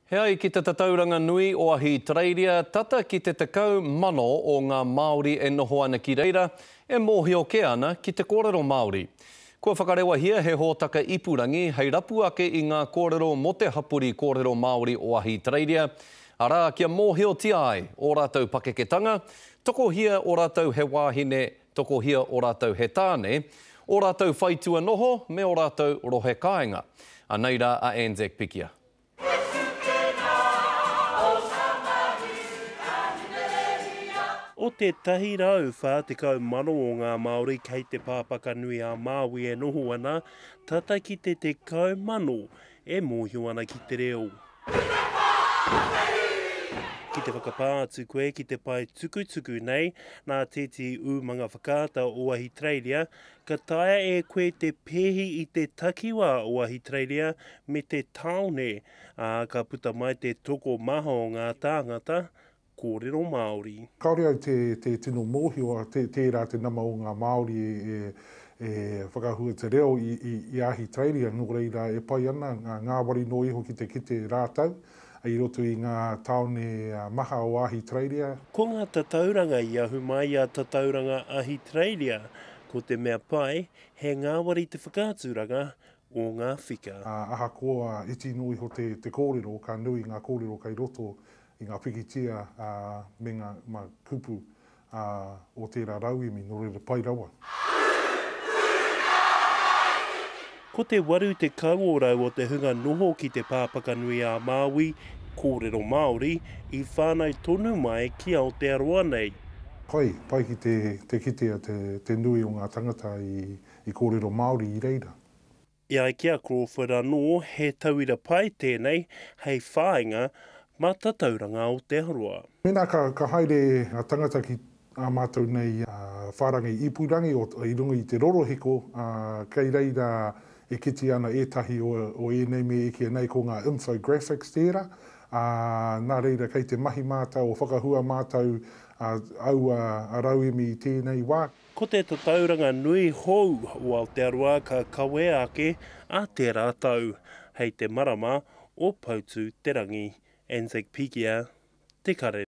He ai ki te tatauranga nui o Ahitereiria, tata ki te 10,000 o ngā Māori e noho ana ki reira, e mōhio kē ana ki te kōrero Māori. Kua whakarewahia he hōtaka ipurangi hei rapu ake i ngā kōrero mō te hapori kōrero Māori o Ahitereiria, arā, kia mōhiotia ai ō rātou pakeketanga, tokohia o rātou he wāhine, tokohia o rātou he tāne, ō rātou whaitua noho me ō rātou rohe kāinga. Anei rā a Anzac Pikia. O te 140,000 o ngā Māori kei Te Pāpakanui-a-Māui e noho ana, tata ki te 10,000 e mōhio ana ki te reo. Ki te whakapā atu koe ki te pae tukutuku nei nā tētehi umanga whakaata o Ahitereiria, Ka taea e koe te pēhi i te takiwā o Ahitereiria me te tāone, ā, ka puta mai te tokomaha o ngā tāngata kōrero Māori. Kāore au te te tino mōhio tērā te nama o ngā Māori e e whakahua te reo i i i Ahitereiria, nō reira e pai ana, ngāwari noa iho ki te kite rātou i roto i ngā tāone maha o Ahitereiria. Ko ngā tatauranga i ahu mai i a Tatauranga Ahitereiria, ko te mea pai, he ngāwari te whakaaturanga o ngā whika. Ahakoa iti noa iho te kōrero, ka nui ngā kōrero kei roto i ngā pikitia me ngā kupu ā, o tērā rauemi, nō reira pai rawa. Ko te 80 ōrau o te hunga noho ki Te Pāpakanui-ā-Māui, kōrero Māori, i whānau tonu mai ki Aotearoa nei. Pai, pai ki te, te kitea te, te nui o ngā tangata i, i kōrero Māori i reira. E ai ki a Crawford anō, he tauira pai tēnei hei whāinga mā Tatauranga Aotearoa. Mēnā ka haere ngā tangata ki ā mātou nei whārangi ipurangi i runga i te rorohiko, kei reira e kitea ana ētahi o ēnei me e kīia nei ko ngā infographics tērā, ā, nā reira kei te mahi mātou, whakahua mātou aua rauemi i tēnei wā. Ko te tatauranga nui hou o Aotearoa ka kawea ake ā tērā tau, hei te marama o Poutū-te-rangi. Anzac Pikia, Te Karere.